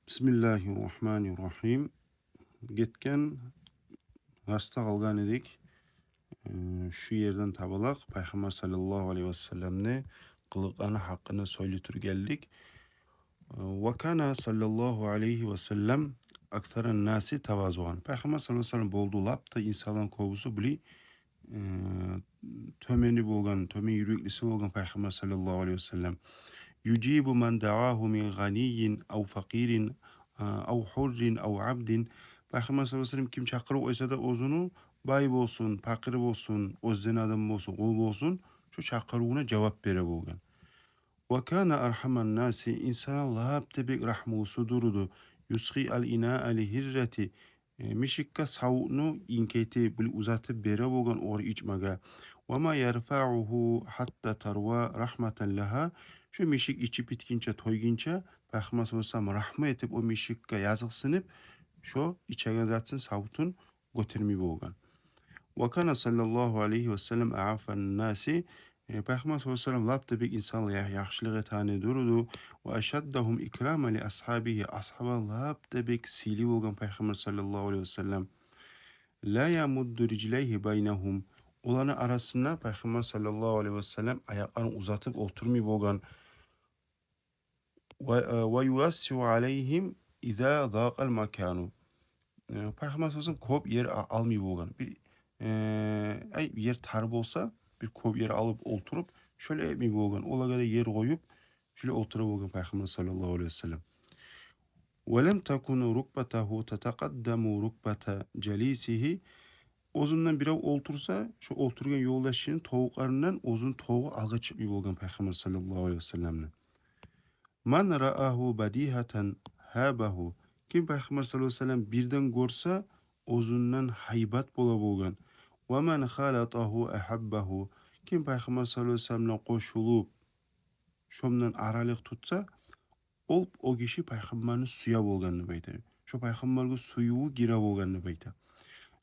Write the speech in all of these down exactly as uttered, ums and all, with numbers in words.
Бисмиллагьи ррагьмани ррагьим. Гетген дарсда къалгъан эдик. Э, шу ерден таба лакъ Пайхаммар саллаллагьу алайгьи васалламны къылыкъланы гьакъында сёйлей тургъан эдик. Э, ва кана саллаллагьу алайгьи васаллам аксаран-наси тавазуан. Пайхаммар саллаллагьу алайгьи васаллам болду лап да инсанланы кёбюсю булай, э, тёмени болгъан, тёмен юреклиси болгъан Пайхаммар саллаллагьу алайгьи васаллам. Южибу ман дагьагьу мин гъанийин ав факъирин, э, ав гьуррин ав абдин. Пайхаммар саллаллагьу алайгьи васаллам ким чакъырып къойса да оьзюню, бай болсун, пакъыр болсун, оьзден адам болсун, къул болсун, шо чакъырывуна жавап бере болгъан. Ва кана аргьаман-наси, инсанланы лап да бек рагьмулусу дюр эди. Юсгъи ал-инаа ли-гьиррати, э, мишикге савутну инкейтип, булай узатып бере болгъан огъар ичмеге. Ва ма ярфагьугьу гьатта тарва рагьматан лагьа. Шо мишик ичип битгинче, тойгъунча, Пайхаммар саллаллагьу алайгьи васаллам рагьму этип, о мишикге языкъсынып, шо ичеген затын, савутун гётермей болгъан. Ва кана саллаллагьу алайгьи васаллам аъафан-наси, э, Пайхаммар саллаллагьу алайгьи васаллам лап да бек инсанлагъа я-, яхшылыкъ этегени дюр эди. Ва ашаддагьум икраман ли асгьабигьи, асгьабаланы лап да бек сыйлы болгъан Пайхаммар саллаллагьу алайгьи васаллам. Ла ямудду рижлайгьи байнагьум. Оланы арасында Пайхаммар саллаллагьу алайгьи васаллам аякъларын узатып олтурмай болгъан. Ва, э, ва ювассигьу алайгьим иза дакъал макану. Э, Пайхаммар саллаллагьу алайгьи васаллам кёп ер а-, алмай болгъан. Бир, э, ай, ер тар болса, бир кёп ер алып олтуруп, шолай этмей болгъан. Олагъа да ер къоюп, шолай олтура болгъан Пайхаммар саллаллагьу алайгьи васаллам. Ва лам такун рукбатагьу татакъаддаму рукбата жалисигьи. Оьзюнден бирев олтурса, шо олтургъан ёлдашыны тобукъларындан оьзюню тобугъу алгъа чыкъмай болгъан Пайхаммар саллаллагьу алайгьи васалламны. Ман раагьу бадигьатан гьабагьу. Ким Пайхаммар саллаллагьу алайгьи васаллам бирден гёрсе, оьзюнден гьайбат бола болгъан. Ва ман халатагьу агьаббагьу. Ким Пайхаммар саллаллагьу алайгьи васаллам булан къошулуп, шондан аралыкъ тутса, ол, о гиши Пайхаммарны сюе болгъан деп айта. Шо Пайхаммаргъа сюювю гире болгъан деп айта.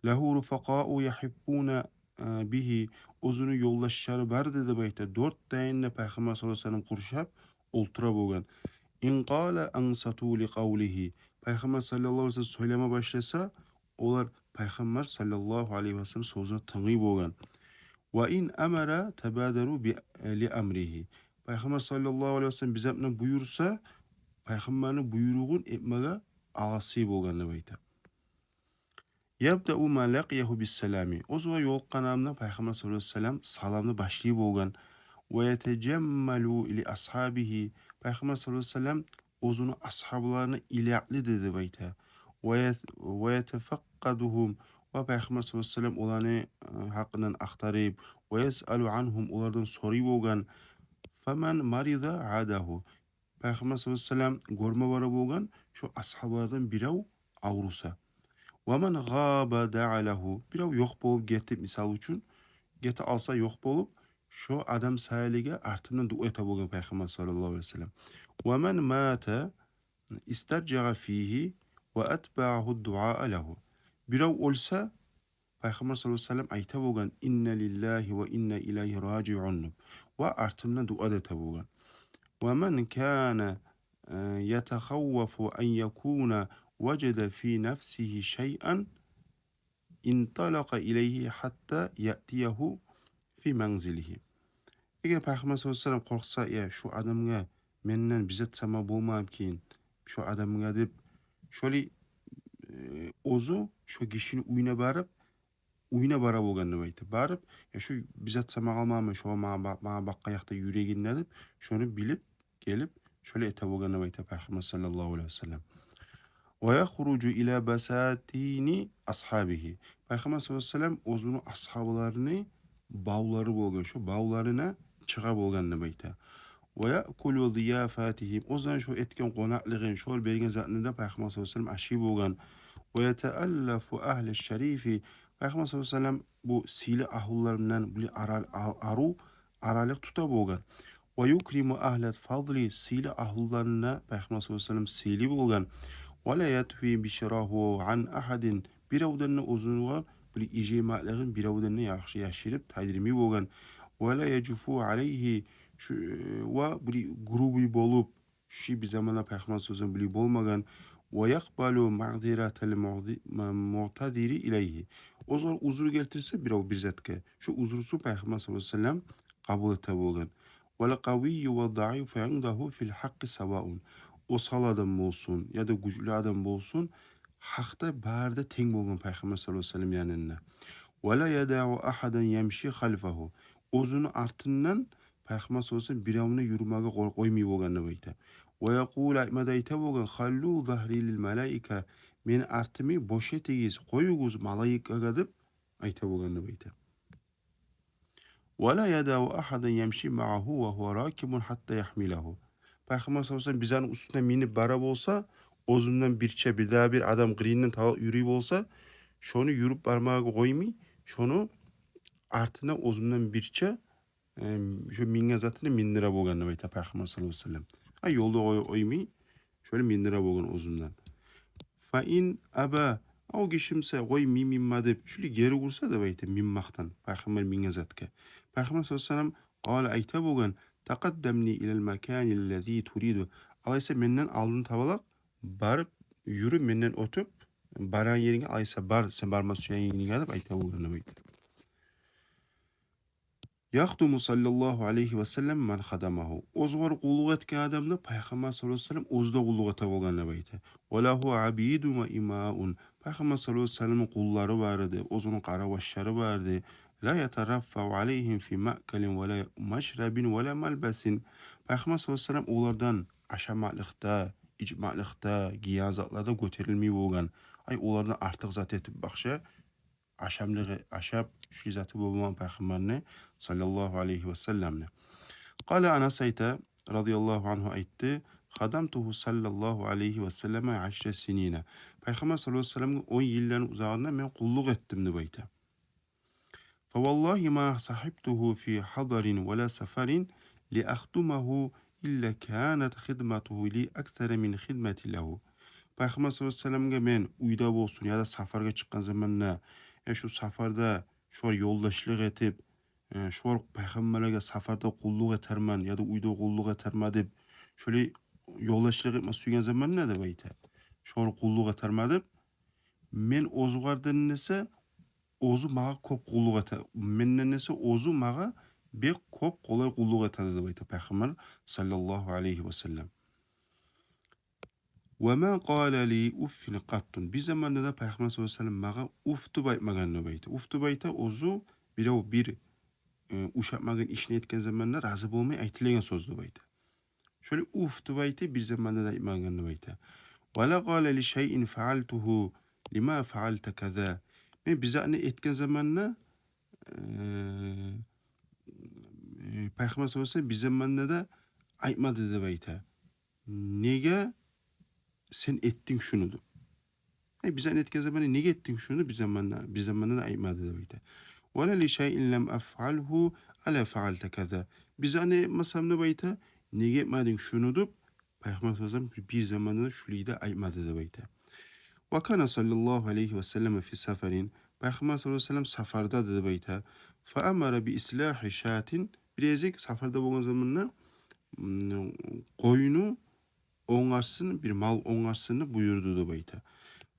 Лагьу руфакъау ягьиббуна, э, бигьи. Оьзюню ёлдашлары бар эди деп айта. Дёрт де янын Пайхаммар саллаллагьу алайгьи васаллам къуршап олтура болгъан. Ин къала ансату ли къавлигьи. Пайхаммар саллаллагьу алайгьи васаллам сёйлеме башласа, олар Пайхаммар саллаллагьу алайгьи васаллам сёзюне тынглай болгъан. Ва ин амара табадару би, ли амригьи. Пайхаммар саллаллагьу алайгьи васаллам бир затны буюрса, Пайхаммарны буйругъун этмеге алгъасай болгъан деп айта. Ябдау ман лакъиягьу бис-салами. Оьзюне ёлукъгъан адамдан Пайхаммар саллаллагьу алайгьи васаллам саламны башлай болгъан. Ва ятажаммалу ли асгьабигьи. Пайхаммар саллаллагьу алайгьи васаллам оьзюню асгьабаларына илякълы эди деп айта. Ва ят-, ва ятафакъкъадугьум. Ва Пайхаммар саллаллагьу алайгьи васаллам оланы, э, гьакъындан ахтарып, ва ясъалу ангьум, олардан сорай болгъан. Фаман марида адагьу. Пайхаммар саллаллагьу алайгьи васаллам гёрме бара болгъан, шо асгьабалардан бирев авруса. Ва ман гъаба даа лагьу. Бирев ёкъ болуп гетип, мисал учун, гете къалса ёкъ болуп, шо адам саялыгъа артындан дуа эте болгъан Пайхаммар саллаллагьу алайгьи васаллам. Ва ман мата истаржаа фигьи ва атбаагьу дуаа лагьу. Бирев оьлсе, Пайхаммар саллаллагьу алайгьи васаллам айта болгъан: «Инна лиллагьи ва инна илайгьи ражиун», – деп, ва артындан дуа да эте болгъан. «Ва ман кана, э, ятахаввафу ан якуна важада фи нафсигьи шайъан, инталакъа илайгьи гьатта яътиягьу фи манзилигьи». Эгер Пайхаммар саллаллагьу алайгьи васаллам къоркъса, я, шу адамгъа менден бир зат сама болмагъан экен, шу адамгъа деп, шолай, э, оьзю шо гишини уьюне барып, уьюне бара болгъан деп айта. Барып, я, шу бир зат сама къалмагъанмы, шо магъа ба-, магъа бакъгъан якъда юрегинде деп, шону билип, гелип, шолай эте болгъан деп айта Пайхаммар саллаллагьу алайгьи васаллам. «Ва яхружу ила басатини асгьабигьи». Пайхаммар саллаллагьу алайгьи васаллам оьзюню асгьабаларыны бавлары болгъан, шо бавларына чыгъа болгъан деп айта. «Ва яъкулу зияфатигьим». Оьзюню шо этген къонакълыгъын, шолар берген затны да Пайхаммар саллаллагьу алайгьи васаллам ашай болгъан. «Ва ятааллафу агьла шарифи». Пайхаммар саллаллагьу алайгьи васаллам бу сыйлы агьлулар булан булай арал-, ар-, арив аралыкъ тута болгъан. «Ва юкриму агьлал фадли», сыйлы агьлуланы да Пайхаммар саллаллагьу алайгьи васаллам сыйлай болгъан. «Ва ла ятви бишрагьу ан агьадин», биревден де оьзюню булай иржаймакълыгъын биревден де яш-, яшырып тайдырмай болгъан. «Ва ла яжуфу алайгьи», шу, ва булай грубый болуп, Шо бир заманда Пайхаммар саллаллагьу алайгьи ва саллам булай болмагъан. Ва якъбалу маъзиратал муъзи-, ма-, муътазири илайгьи. Оьзлер узур гелтирсе бирев бир затгъа, шо узурсун Пайхаммар саллаллагьу алайгьи ва саллам къабул эте болгъан. Вал къавийю ва заъифу индагьу фил гьакъкъи саваун. Осал адам болсун, яда гючлю адам болсун, гьакъда бары да тенг болгъан Пайхаммар саллаллагьу алайгьи ва саллам янында. Ва ла ядау агьадан ямши халфагьу. Оьзюню артындан Пайхаммар саллаллагьу алайгьи ва саллам биревню юрюмеге къой-, къоймай болгъан деп айта. Ва якъулу, айтма да айта болгъан: «Халлу загьри лил малаика». Мени артымны бош этигиз, къоюгъуз малайиклагъа деп айта болгъан деп айта. «Ва ла ядау агьадан ямши магьагьу ва гьува ракибун гьатта ягьмилагьу». Пайхаммар саллаллагьу алайгьи ва саллам бир затны уьстюне минип бара болса, оьзюнден бирче, бирдагъы бир адам къырыйындан таба юрюй болса, шону юрюп бармагъа къоймай, шону артына оьзюнден бирче, эм, шо минген затны миндире болгъан деп айта Пайхаммар саллаллагьу алайгьи ва саллам. А ёлда къой-, къоймай, шолай миндире болгъан оьзюнден. Фа ин аба, о гиши буса, къой, мин-, минме деп, шолай гери урса деп айта минмекден, Пайхаммар минген затгъа. Пайхаммар саллаллагьу алайгьи ва саллам къала, айта болгъан: «Такъаддамни илал маканиллази туриду». Алайса менден алдын табалакъ барып юрю, менден оьтюп, барагъан еринге алайса бар, сен барма сюеген еринге деп айта болгъан деп айта. Яхдуму саллаллагьу алайгьи ва саллам ман хадамагьу. Оьзюне къуллукъ этген адамны Пайхаммар саллаллагьу алайгьи ва саллам оьзю де къуллукъ эте болгъан деп айта. Ва лагьу абидун ва имаун. Пайхаммар саллаллагьу алайгьи ва салламны къуллары бар эди, оьзюню къаравашчылары бар эди. Ла ятараффау алайгьим фи маъкалин ва ла машрабин ва ла малбасин. Пайхаммар саллаллагьу алайгьи ва саллам олардан ашамакълыкъда, ичмакълыкъда, гиеген затларда гётерилмей болгъан. Ай, олардан артыкъ зат этип бакъша, ашамлыгъы ашап, шулай заты болмагъан Пайхаммарны саллаллагьу алайгьи ва салламны. Къала Анас айта, радияллагьу ангьу айтды: «Хадамтугьу саллаллагьу алайгьи ва саллама ашра синина». Пайхаммар саллаллагьу алайгьи ва салламгъа он йылланы узагъында мен къуллукъ этдим деп айта. «Фа валлагьи ма сахибтугьу фи гьадарин ва ла сафарин ли ахдумагьу илла канат хидматугьу ли аксара мин хидмати лагьу». Пайхаммар саллаллагьу алайгьи ва салламгъа мен уьйде болсун яда сафаргъа чыкъгъан заманда, э, шу сафарда шулар ёлдашлыкъ этип, э, шулар Пайхаммаргъа сафарда къуллукъ этермен яда уьйде къуллукъ этермен деп, шулай ёлдашлыкъ этме сюйген заманда деп айта, шулар къуллукъ этермен деп, мен оьзюгерден эсе оьзю магъа кёп къуллукъ эте, менден эсе оьзю магъа бек кёп къолай къуллукъ этеди деп айта Пайхаммар саллаллагьу алайгьи ва саллам. «Ва ма къала ли уффин къаттун». Бир заманда да Пайхаммар саллаллагьу алайгьи ва саллам магъа уф деп айтмагъан деп айта. Уф деп айта, оьзю бирев бир, э, ушатмагъан ишни этген заманда рази болмай айтылагъан сёз деп айта. Шолай уф деп айта, бир заманда да айтмагъан деп айта. «Ва ла къала ли шайин фаалтугьу лима фаалта каза». Мен бир затны этген заманда, э, э, Пайхаммар саллаллагьу алайгьи ва саллам бир заманда да айтмады деп айта. Неге сен этдинг шуну деп. Ай, бир затны этген заманда неге этдинг шуну, бир заманда, бир заманда да айтмады деп айта. «Ва ла ли шайин лам афъалгьу ала фаалта каза». Бир затны этмесем деп айта, неге этмединг шуну деп, Пайхаммар саллаллагьу алайгьи ва саллам бир заманда да шулай да айтмады деп айта. «Ва кана саллаллагьу алайгьи ва саллам фи сафарин». Пайхаммар саллаллагьу алайгьи ва саллам сафарда деп айта. «Фа амара би ислагьи шатин». Бир гезик сафарда болгъан заманда, м, къойну онгарсын, бир мал онгарсын деп буюрду деп айта.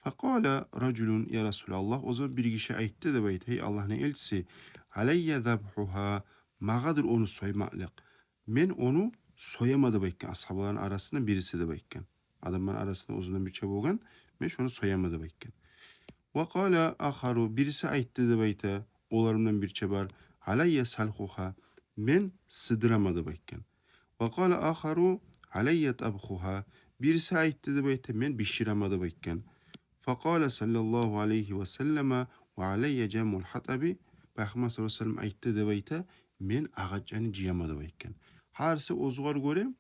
«Фа къала ражулун: я Расулаллагь». О заман бир гиши айтды деп айта: «Гьей Аллагьны элчиси, алайя забгьугьа, магъадыр ону соймакълыкъ. Мен ону сояман», — деп айтгъан, асгьабаланы арасында бириси деп айтгъан. Адамланы арасында оьзюнден бирче болгъан, «Мен шону сояман», — деп айтгъан. «Ва къала ахару», бириси айтды деп айта, олардан бирче бар: «Алайя салхугьа, мен сыдыраман», — деп айтгъан. «Ва къала ахару: алайя табхугьа», бириси айтды деп айта: «Мен биширемен», — деп айтгъан. «Фа къала саллаллагьу алайгьи ва саллама: ва алайя жамъул хатаби», Пайхаммар саллаллагьу алайгьи ва саллам айтды деп айта: «Мен агъачланы жыяман», — деп айтгъан. Гьариси оьзюне гёре,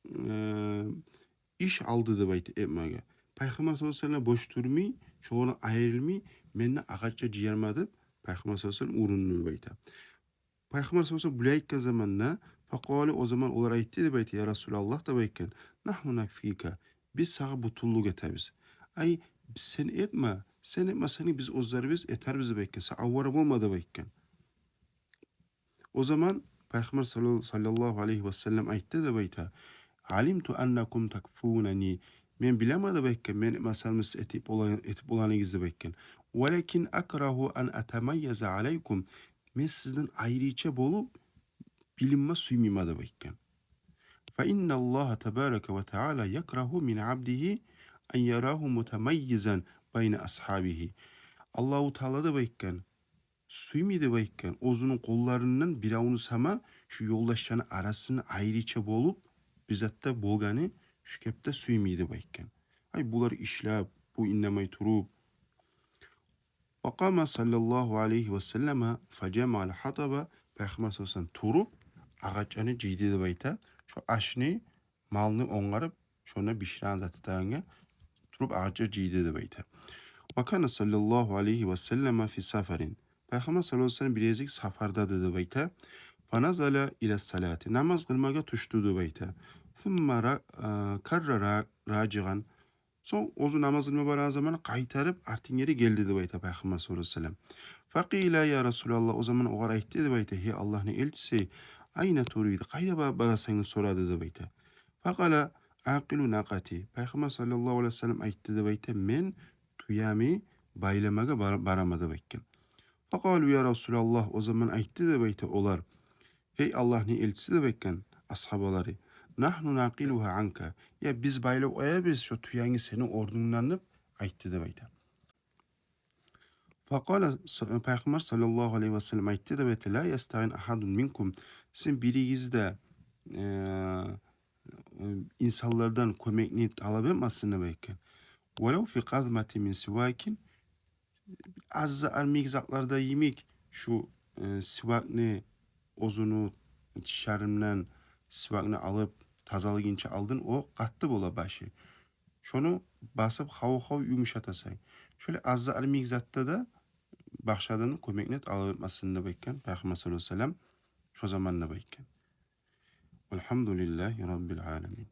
э, иш алды деп айта этмеге. Пайхаммар саллаллагьу алайгьи ва саллам бош турмай, шогъар айрылмай, «Мен де агъач жыярман», — деп, Пайхаммар саллаллагьу алайгьи ва саллам урунду деп айта. Пайхаммар саллаллагьу алайгьи ва саллам булай айтгъан заманда, «фа къалу», о заман олар айтды деп айта: «Я Расулаллагь, — деп айтгъан, — нагьну накфика, биз сагъа бютюнлюк этебиз». Ай, сен этме, сен этмесенг, биз оьзлерибиз этербиз деп айтгъан, сен авара болма деп айтгъан. О заман Пайхаммар саллал-, саллаллагьу алайгьи ва саллам айтды деп айта: علمت أنكم تكفونني. Мен билемен деп айтгъан, мен этмесем сиз этип бола-, этип болагъаныгъызны деп айтгъан. ولكن أكره أن أتميز عليكم. Мен сизден айрыча болуп билинме сюймеймен деп айтгъан. فإن الله تبارك وتعالى يكره من عبده أن يراه متميزا بين أصحابه. Аллагьу Таала деп айтгъан, сюймей деп айтгъан, оьзюню къулларындан биревню сама шу ёлдашларыны арасында айрыча болуп, бир затда болгъаны шу кепде сюймей деп айтгъан. Ай, булар ишлеп, бу иннемей туруп. وقام صلى الله عليه وسلم فجمع الحطب. Пайхаммар саллаллагьу алайгьи ва саллам туруп, агъачланы жыйды деп айта. Шо ашны, малны онгарып, шону биширеген заты тагъангъа туруп агъачлар жыйды деп айта. وكان صلى الله عليه وسلم في سفر. Пайхаммар саллаллагьу алайгьи ва саллам бир гезик сапарда эди деп айта. فنزل إلى الصلاة. Намаз къылмагъа тюшдю деп айта. ثم ر-, э, كر را-, راجعا. Сонг оьзю намаз къылма барагъан заманы къайтарып артын гери гелди деп айта Пайхаммар саллаллагьу алайгьи ва саллам. فقيل يا رسول الله. О заман огъар айтды деп айта: «Гьей Аллагьны элчиси, أين تريد, къайда ба-, барасан?» – деп сорады деп айта. فقال: «أعقل ناقتي». Пайхаммар саллаллагьу алайгьи ва саллам айтды деп айта: «Мен тюемни байламагъа бар-, бараман», – деп айтгъан. فقالوا يا رسول الله. О заман айтды деп айта олар: «Гьей Аллагьны элчиси, – деп айтгъан асгьабалары, – نحن نعقلها عنك. Я биз байлап къоябыз шо тюенгни сени орнунгдан», – деп айтды деп айта. فقال ص-, Пайхаммар саллаллагьу алайгьи ва саллам айтды деп айта: «لا يستعن أحد منكم». Сизин биригиз де, э, э, инсанлардан кёмекни талап этмесин деп айтгъан. «ولو في قضمة من سواك». Аз-, аз-маз затларда йимик шу, э, сивакны, оьзюню тишлеринден сивакны алып тазалайгъынча алдын о къатты бола башы. Шону басып хав-хав юмшатасан. Шолай аз-, аз-маз затда да башгъадан кёмекни талап этмесин деп айтгъан Пайхаммар саллаллагьу алайгьи ва саллам шо заманда деп айтгъан. والحمد لله رب العالمين.